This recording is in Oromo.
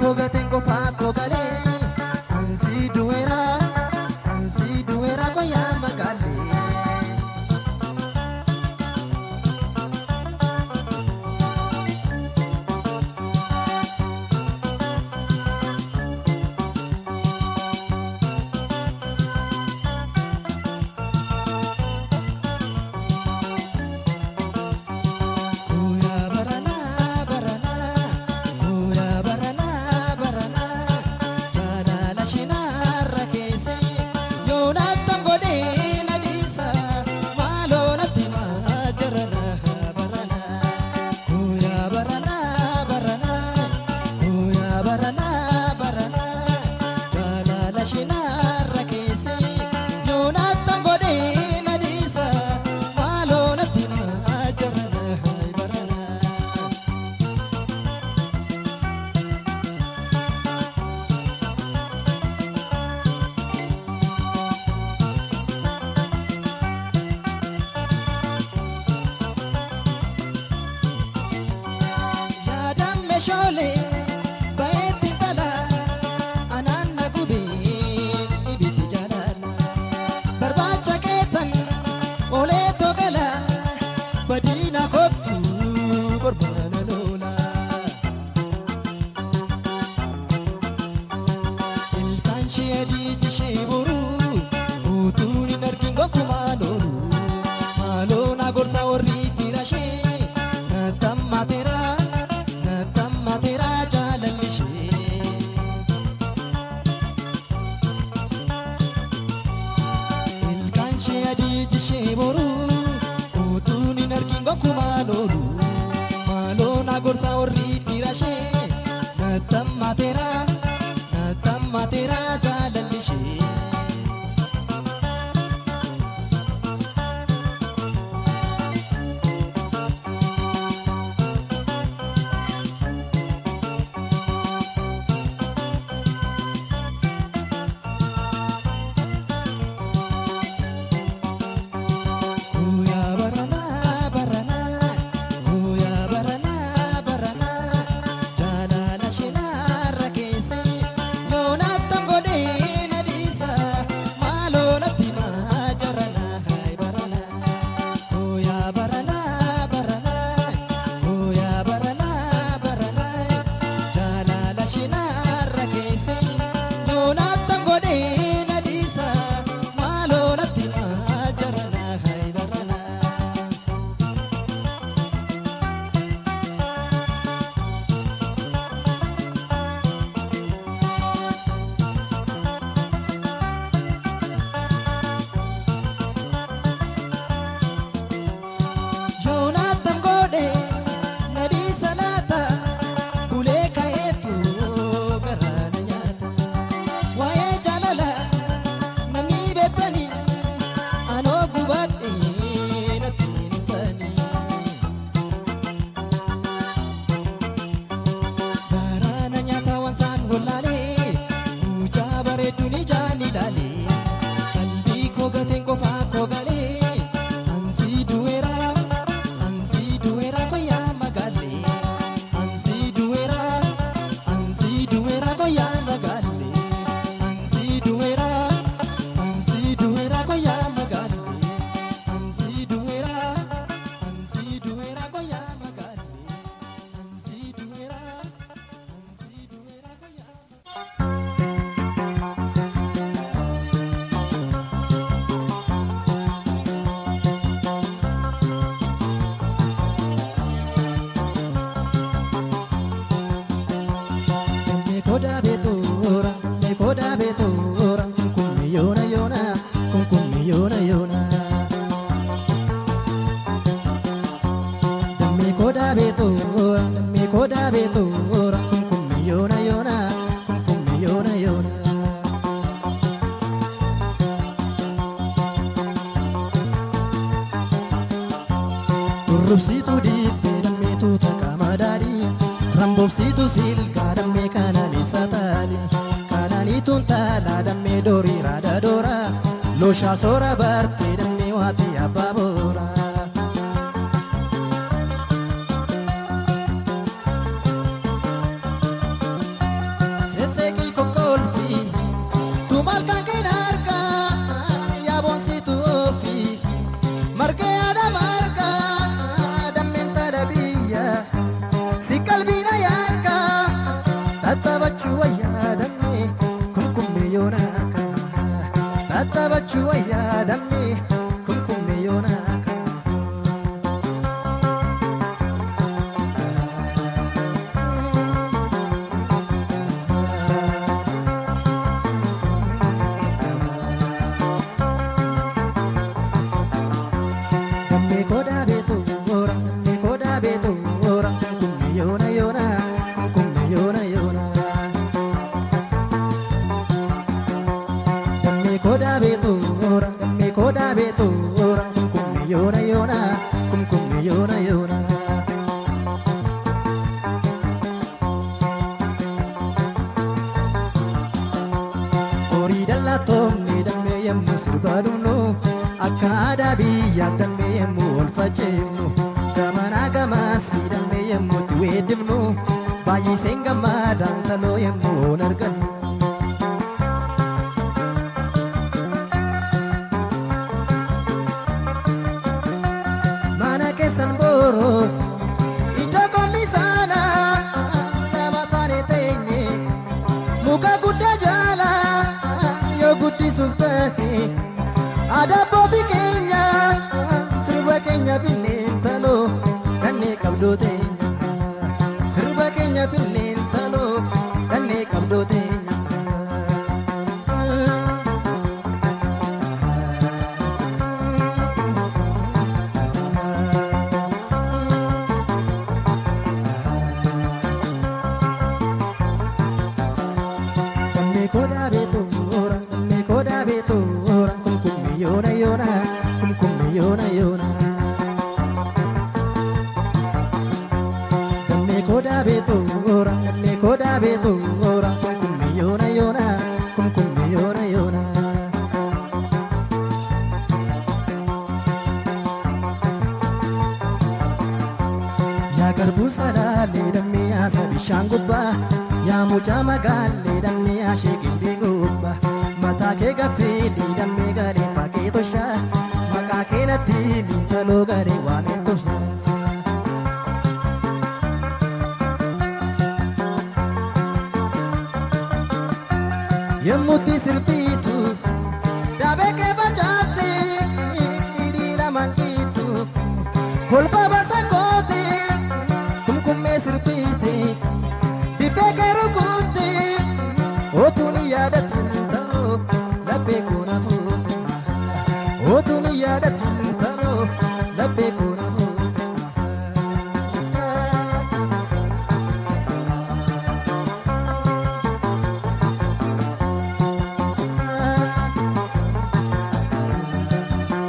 Koo gateen qofaa koo galee ansii du'eera ansii du'eera qoyaa magaalee. Kura barana barana kura barana barana jaalala shinaarra keesse yoonattan godhee na dhiisa maaloo natti maa jarana barana kura barana barana kura barana barana jaalala shinaarra keesse yoonattan godhee na dhiisa maaloo natti maa jarana barana. Yaadaan meeshaalee baay'eetti dhala anaan na gubee ibiddi jaalala barbaacha keetan olee togala badiina kottu gorbaana loola. Ilkaan ishee adii jishee boruu utuun hin argin gonkumaa loolu maaloo na gorsa warri fira ishee nattammateera nattammateera jaalalli ishee. Ilkaan ishee adii jishee boruu utuun hin argin gonkumaa loolu maaloo na gorsa warri fira ishee nattammateera nattammateera jaalalli ishee. Kuya barana barana kuya barana barana jaalala shinaarra keesse yoonattan godhee na dhiisa maaloo natti maa jarana hai barana kuya barana barana kuya barana barana jaalala shinaarra keesse yoonattan godhee na dhiisa maaloo natti maa jarana hai barana. Yoonattan godhe nadii salaata bulee ka'eetu garaa na nyaata. Waa'ee jaalala namni beektanii anoo gubadhee natti hin himtanii. Garaa na nyaata waan isaan wallaalee mucaa bareedduun ijaan ilaalee qalbii koo gateen qofaa koo galee ansii du'eera ansii du'eera qoyaa magaalee ansii du'eera ansii du'eera qoyaa magaalee ansii du'eera ansii du'eera qoyaa magaalee ansii du'eera ansii du'eera qoyaa magaalee ansii du'eera ansii du'eera qoyaa. Meekoda beetora, meekoda beetora, kunkummi yoona yoona, kunkummi yoona yoona. Meekoda beetora, meekoda beetora, kunkummi yoona yoona, kunkummi yoona yoona. Urrubsiituu dhiibbee dammeetuu takka madaadii Ramboobsiituu silkaa dammee kanaan taali Kanaaniituun taalaa dammee doorii raada doora Looshaa soora bartee dammee waatii abbaa boora. dammee kumkummee yoona kana. Dammee koo beetu ora, dammee koo beetu ora, kumkummee yoona yoona, kumkummee yoona yoona. Dammee koo beetu ora, dammee koo beetu ora, kumkummee yoona yoona, kumkummee yoona yoona. Horii dallaa toomne dammee yemmuu sirbaa dhumnu, akka aadaa biyyaa dammee yemmuu ol faceefnu, gamanaa gamaasii dammee yemmuu itti weeddifnu, baay'iseen gammadaan taloo yemmuu ol argannu. Mana keessan booroo iddoo qommisaanaa lama taane teenye muka guddaa jala yoo guddisuuf ta'e aadaa abbootii keenya sirba keenya binneen taloo kanneen qabdoo teenya sirba keenya binneen taloo kanneen qabdoo teenya. Dammee koo beetu ora, dammee koo beetu ora, kumkummee yoona yoona, kumkummee yoona yoona. Dammee koo beetu ora, dammee koo beetu ora, kumkummee yoona yoona, kumkummee yoona yoona. Yaa garbuu salaalee dammee yaasa bishaan gubbaa, yaa mucaa magaalee dammee yaashee gimbii gubbaa, mataa kee gaffeelee dammee galee fakkee toshaa, maqaa kee natti miintaloo galee waameen tobsa. Yemmuutti sirbiitu daabee kee facaafte hidhii lamaan gidduu kolfa basa goote kumkummee sirbiite dibbee kee rukutte otuun yaadatu ta'oo laphee koo na fuute otuun yaadatu ta'oo laphee koo na.